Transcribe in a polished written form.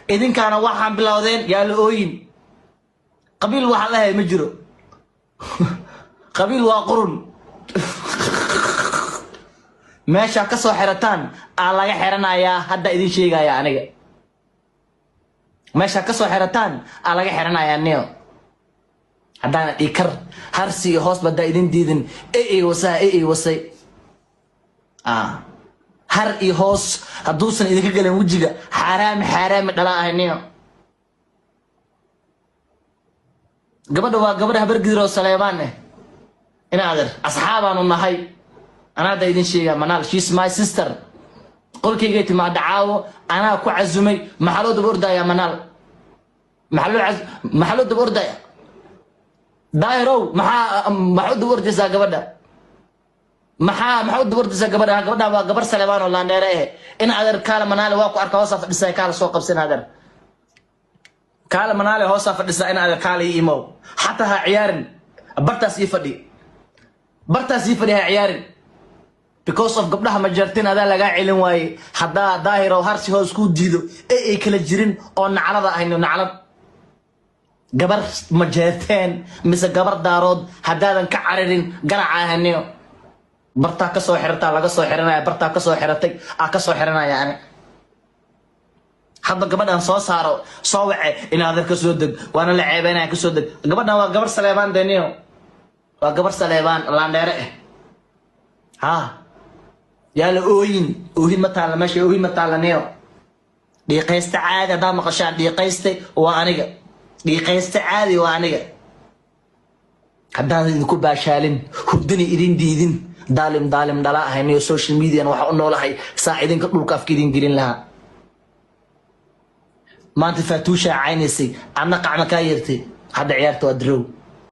Idinkaana waxaan bilowdeen. Yaa la ooyin? Qabiil waxaan lahay ma jiro. Qabiil waa qurun. Meeshaa ka soo xirataan aa laga xiranayaa. Hadda idin sheegaya aniga, meeshaa ka soo xirataan aa laga xiranayaa neo. Haddaana dhikar harsi iyo hoosba haddaa idin diidin, e wasaha e wasay har iyo hoos hadduusan idinka gelin wejiga, xaaraami xaaraami dhala ahay neo. Gabadha waa gabadha Habargidir oo Saleebaan eh. Ina adeer, asxaabaanu nahay. Anaa hadda idin sheegaa, Manaal, she's my sister. Qolkaygay timaada caawo, anaa ku casumay. Maxaa loo daba ordayaa Manaal? Maxaa loo daba ordaya? Daahirow, maxaa u daba ordaysaa gabadha? Maxaa u daba ordaysaa gabadha? Gabadha waa gabar Saleebaan oo laandheere eh. In adeer, kaala Manaale, waa ku arka, hoosaa fadhisaa. Kaala soo qabsan adeer, kaala Manaale, hoosaa fadhisaa. In adeer, kaala ii imow. Xataa ha ciyaarin, bartaas ii fadhi, bartaas ii fadhi, ha ciyaarin. Because of gabdhaha Majartin adaa lagaa celin waaye. Haddaa Daahirow harsi hoos kuu diido ee ay kala jirin oo naclada ahayno, naclad gabar Majeerteen mise gabar Daarood haddaadan ka cararin, garaca ahaniyo. Bartaa kasoo xirataa laga soo xiranaya. Bartaa kasoo xiratay aa kasoo xiranaya. Ani hadda gabadhan soo saaro, soo wace. In adeer, kasoo deg, waana la ceebeynaya. Kasoo deg. Gabadhan waa gabar Saleebaan deniyo, waa gabar Saleebaan laandheere ah. Ha yaa la ooyin? Oohin ma taalla meesha, oohin ma taalla niyo. Dhiiqayste caadi haddaa maqashaan, dhiiqayste waa aniga, dhiiqayste caadi waa aniga. Haddaanan idinku baashaalin, hurdani idin diidin, daalim daalim dhala ahaynayo. Social median waxa u noolahay saa idinka dhulka afka idin gelin lahaa. Maanta Faatuushaa caynaysay, adna qacma kaa yeertay. Hadda ciyaarta waa draw.